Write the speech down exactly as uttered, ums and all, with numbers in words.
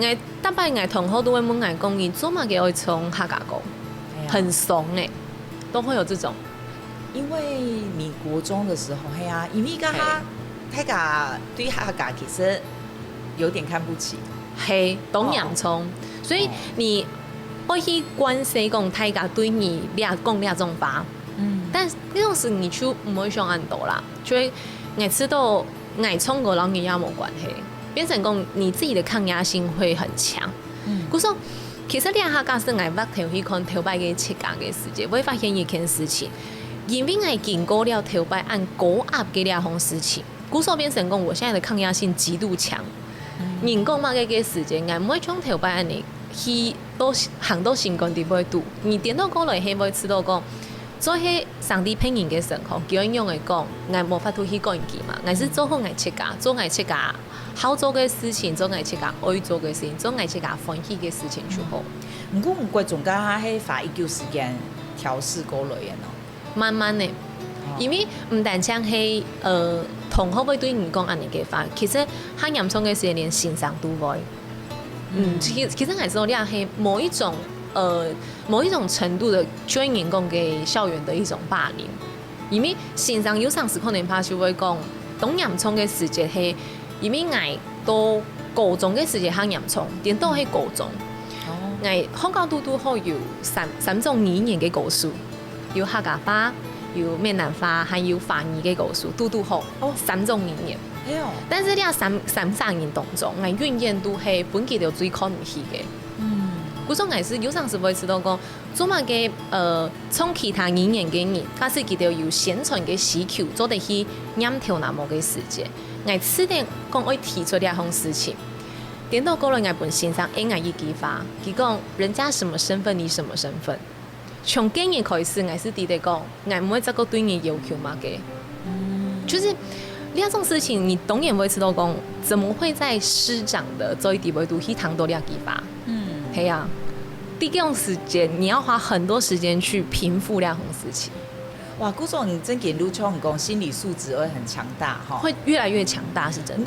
，𠊎逐擺𠊎同學都會問𠊎講，你做麼个愛唱客家歌？哎呀很慫哎，都會有這種。因為你國中的時候，嘿啊，因為該下大家對客家其實有點看不起。嘿，當嚴重。所以你愛去關心講大家對你這講這種話，嗯，但那種時你就毋會想恁多啦，就會𠊎知道𠊎唱歌摎你也無關係，變成講你自己的抗壓性會很強。嗯故所，其實這下假使𠊎回頭去看頭擺个自家个時節，會發現一件事情，因為𠊎經過了頭擺恁高壓个這項事情，故所變成講我現在的抗壓性極度強。人講麼个个時節，𠊎毋會像頭擺恁樣去到行到心肝底背肚，你顛倒過來係會知道講，做係上帝別人个時候，佢愛仰仔講，𠊎無法度去管佢嘛，𠊎係做好𠊎自家，做𠊎自家好做个事情，做𠊎自家愛做个事情，做𠊎自家歡喜个事情就好。毋過毋過中間還係花已久時間調適過來个喏。慢慢的，因為毋單淨係呃同學會對你講恁樣个話，其實較嚴重个時節連先生都會。嗯，其其實還係有這係某一種呃某一種程度的專業講个校園的一種霸凌，因為先生有當時可能怕就會講，當嚴重个時節係因為𠊎到高中个時節較嚴重，顛倒係高中。哦，𠊎學校堵堵好有三三種語言个歌手，有客家話、有閩南話，還有華語个歌手，堵堵好哦，三種語言。哎喲，但是這三三儕人當中，𠊎永遠都係分佢兜最看毋起个。嗯，故所𠊎係有當時會知道講，做麼个呃唱其他語言个人，假使佢兜有宣傳个需求，做得去念頭那麼个時節，𠊎試著講愛提出這項事情。顛倒過來，𠊎分先生應𠊎一句話，佢講：「人家什麼身份，你什麼身份？」從該日開始，𠊎係知得講，𠊎毋會再過對你要求麼个。就是這種事情，你當然會知道講，怎麼會在師長的這一地位度去談到這句話？嗯，係啊，第一種時間，你要花很多時間去平復這種事情，哇，故所你真經就像你講，心理素質會很強大哈。會越來越強大，是真的。毋